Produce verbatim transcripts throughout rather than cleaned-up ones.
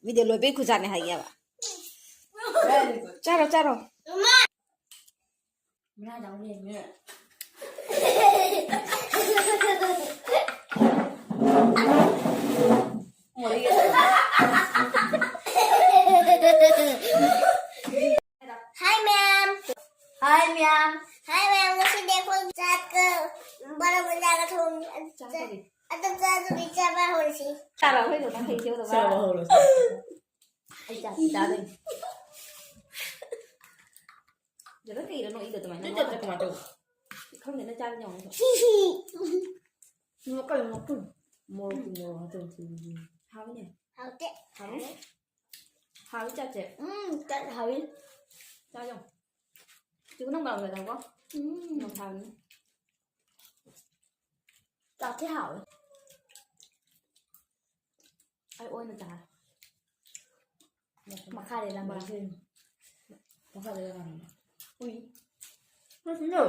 Video ꯂꯣꯏꯕꯩ ꯈꯨꯖꯥꯠꯅꯦ ꯍꯥꯏꯒꯦꯕ꯫ ꯆꯥꯔꯣ, ꯆꯥꯔꯣ꯫ Hi, ma'am. Hi, ma'am. Hi, ma'am. ꯉꯁꯤꯗꯤ ꯑꯩꯈꯣꯏ ꯆꯥꯛꯀ ꯕꯣꯔꯥ ꯕꯣꯔꯥꯒ ꯊꯣꯡꯉꯤ꯫ ꯑꯗꯨ ꯆꯥ-, ꯑꯗꯨ ꯆꯥꯗꯕꯤ ꯆꯥꯕ ꯍꯧꯔꯁꯤ꯫ ꯆꯥꯔꯣ, ꯑꯩꯈꯣꯏꯗꯣ ꯅꯪ ꯍꯩ ꯁꯦꯝꯗꯕ꯫ ꯆꯥꯕ ꯍꯧꯔꯁꯤ꯫ ꯑꯩ ꯆꯥꯛ ꯆꯥꯗꯣꯏꯅꯤ꯫ ꯖꯒꯠ ꯀꯩꯗ ꯅꯣꯛꯏꯗꯣ ꯑꯗꯨꯃꯥꯏꯅ? ꯅꯣꯏ ꯆꯠꯇ ꯀꯃꯥꯏꯅ ꯇꯧꯕ? ꯈꯪꯗꯦ, ꯅꯣꯏ ꯆꯥꯕ ꯌꯦꯡꯉꯣ꯫ ꯍꯤ ꯍꯤ꯫ ꯅꯣꯛꯀꯅꯨ, ꯅꯣꯛꯀꯅꯨ꯫ ꯃꯣꯔꯣꯛꯀꯤ ꯃꯣꯔꯣꯛ ꯉꯥꯛꯇ ꯊꯤꯕꯤꯗꯤ꯫ ꯍꯥꯎꯅꯦ꯫ ꯍꯥꯎꯇꯦ꯫ ꯍꯥꯎꯅꯦ꯫ ꯍꯥꯎꯏ ꯆꯥꯛꯁꯦ꯫ ꯎꯝ, ꯆꯥꯛ ꯍꯥꯎꯏ꯫ ꯆꯥ ꯌꯦꯡꯉꯣ꯫ ꯆꯤꯛꯀꯟ ꯑꯃ ꯂꯧꯒꯦ ꯇꯧꯕ꯫ ꯎꯝ꯫ ꯌꯥꯝ ꯍꯥꯎꯅꯤ꯫ ꯆꯥꯛꯇꯤ ꯍꯥꯎꯋꯦ꯫ ꯑꯩ ꯑꯣꯏꯅ ꯆꯥꯔꯦ꯫ ꯃꯈꯥꯗ ꯂꯪꯕ꯫ ꯃꯈꯥꯗ ꯂꯪꯕ꯫ ꯎꯏ꯫ ꯅꯪ ꯁꯤꯟꯗꯣ꯫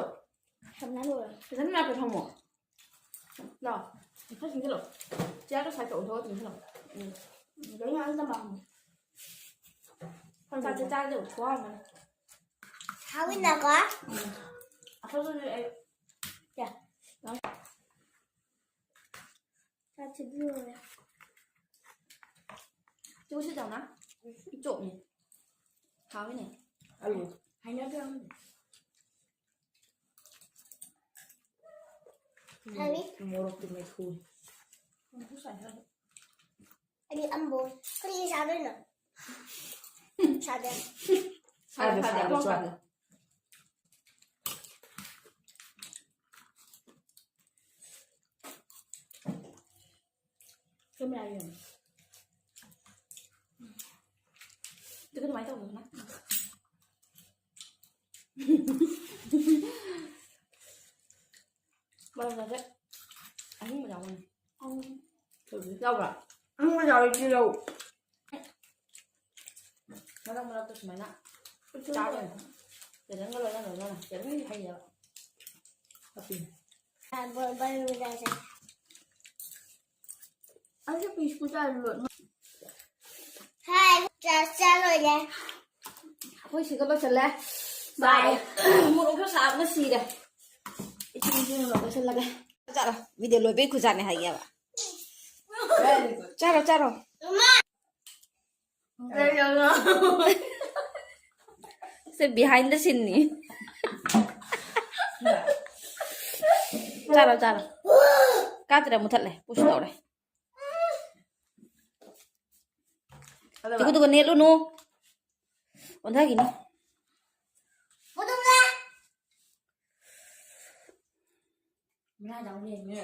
ꯁꯝꯅ ꯂꯣꯏꯔꯦ꯫ ꯐꯖꯅ ꯂꯥꯛꯄ ꯊꯝꯃꯣ꯫ ꯂꯥꯛꯑꯣ꯫ ꯈꯔ ꯆꯪꯁꯤꯜꯂꯣ꯫ ꯆꯤꯌꯔꯗꯣ ꯁꯥꯏꯠꯇ ꯑꯣꯟꯊꯣꯛꯑ ꯆꯪꯁꯤꯜꯂꯣ꯫ ꯎꯝ꯫ ꯂꯣꯏꯅ ꯑꯗꯨꯝ ꯆꯪꯉꯛꯑꯣ꯫ ꯆꯥꯛꯁꯦ ꯆꯥꯔꯗꯤ ꯈꯨꯍꯥꯎ ꯑꯃꯅꯤ꯫ ꯍꯥꯎꯋꯤꯅꯀꯣ? ꯎꯝ꯫ ꯑꯐꯕꯗꯨꯗꯤ ꯑꯩ ꯀꯌꯥ? ꯆꯥꯛꯁꯤꯗꯤ ꯂꯣꯏꯔꯦ꯫ ꯆꯨꯁꯤ ꯇꯧꯅ? ꯏꯆꯣꯞꯅꯦ꯫ ꯍꯥꯎꯋꯤꯅꯦ꯫ ꯑꯂꯨ꯫ ꯍꯩꯅꯗꯦ ꯑꯃꯗꯤ꯫ ꯍꯥꯎꯋꯤ꯫ ꯃꯣꯔꯣꯛꯇꯤ ꯃꯩꯈꯨ꯫ ꯑꯩꯗꯤ ꯑꯝꯕꯣ꯫ ꯀꯔꯤ ꯆꯥꯗꯣꯏꯅꯣ? ꯆꯥꯗꯦ꯫ ꯁꯥꯗꯦ, ꯁꯥꯗꯦ, ꯁꯥꯗꯦ, ꯑꯃ ꯆꯥꯗꯦ꯫ ꯀꯦꯃꯦꯔꯥ ꯌꯦꯡꯉꯣ꯫ ꯑꯗꯨꯒ ꯑꯗꯨꯃꯥꯏꯅ ꯇꯧꯕꯅꯤꯅ꯫ ꯃꯔꯝ ꯆꯥꯗꯦ꯫ ꯑꯍꯤꯡꯕ ꯌꯥꯎꯕꯅꯦ꯫ ꯌꯥꯎꯕ꯭ꯔꯥ? ꯑꯍꯤꯡꯕ ꯌꯥꯎꯔꯗꯤ ꯂꯧ꯫ ꯃꯔꯛ ꯃꯔꯛꯇ ꯁꯨꯃꯥꯏꯅ ꯆꯥꯕ ꯌꯥꯏ꯫ ꯆꯦꯔꯪꯒ ꯂꯣꯏꯅ ꯂꯣꯏꯅꯅ꯫ ꯆꯦꯔꯪꯗꯤ ꯐꯩꯌꯦꯕ꯫ ꯑꯄꯤꯅꯤ꯫ ꯑꯩꯁꯨ ꯄꯤꯁ ꯄꯨꯖꯥ ꯂꯣꯏꯅ꯫ ꯆꯥ-, ꯆꯥ ꯂꯣꯏꯔꯦ꯫ ꯑꯩꯈꯣꯏ ꯁꯤꯒ ꯂꯣꯏꯁꯜꯂꯦ꯫ ꯆꯥꯔꯦ꯫ ꯃꯣꯔꯣꯛꯁꯨ ꯁꯥꯕꯅ ꯁꯤꯔꯦ꯫ ꯏꯁꯤꯡ ꯏꯁꯤꯡ ꯂꯣꯏꯁꯜꯂꯒꯦ꯫ ꯆꯥꯔꯣ꯫ ꯚꯤꯗꯤꯑꯣ ꯂꯣꯏꯕꯩ ꯈꯨꯖꯥꯠꯅꯦ ꯍꯥꯏꯌꯦꯕ꯫ ꯆꯥꯔꯣ, ꯆꯥꯔꯣ꯫ ꯃꯃꯥ꯫ ꯁꯦ behind the scene ꯅꯤ꯫ ꯆꯥꯔꯣ, ꯆꯥꯔꯣ꯫ ꯀꯥꯇ꯭ꯔꯦ, ꯃꯨꯊꯠꯂꯦ꯫ ꯄꯨꯁ ꯇꯧꯔꯦ꯫ ꯑꯗꯨꯒ ꯇꯨꯒ ꯇꯨꯒ ꯅꯦꯠꯂꯨꯅꯨ꯫ ꯑꯣꯟꯊꯈꯤꯅꯤ꯫ ꯃꯨꯊꯠꯂꯦ꯫ ꯃꯌꯥꯗ ꯑꯃꯨꯛ ꯂꯩꯔꯝꯃꯦ꯫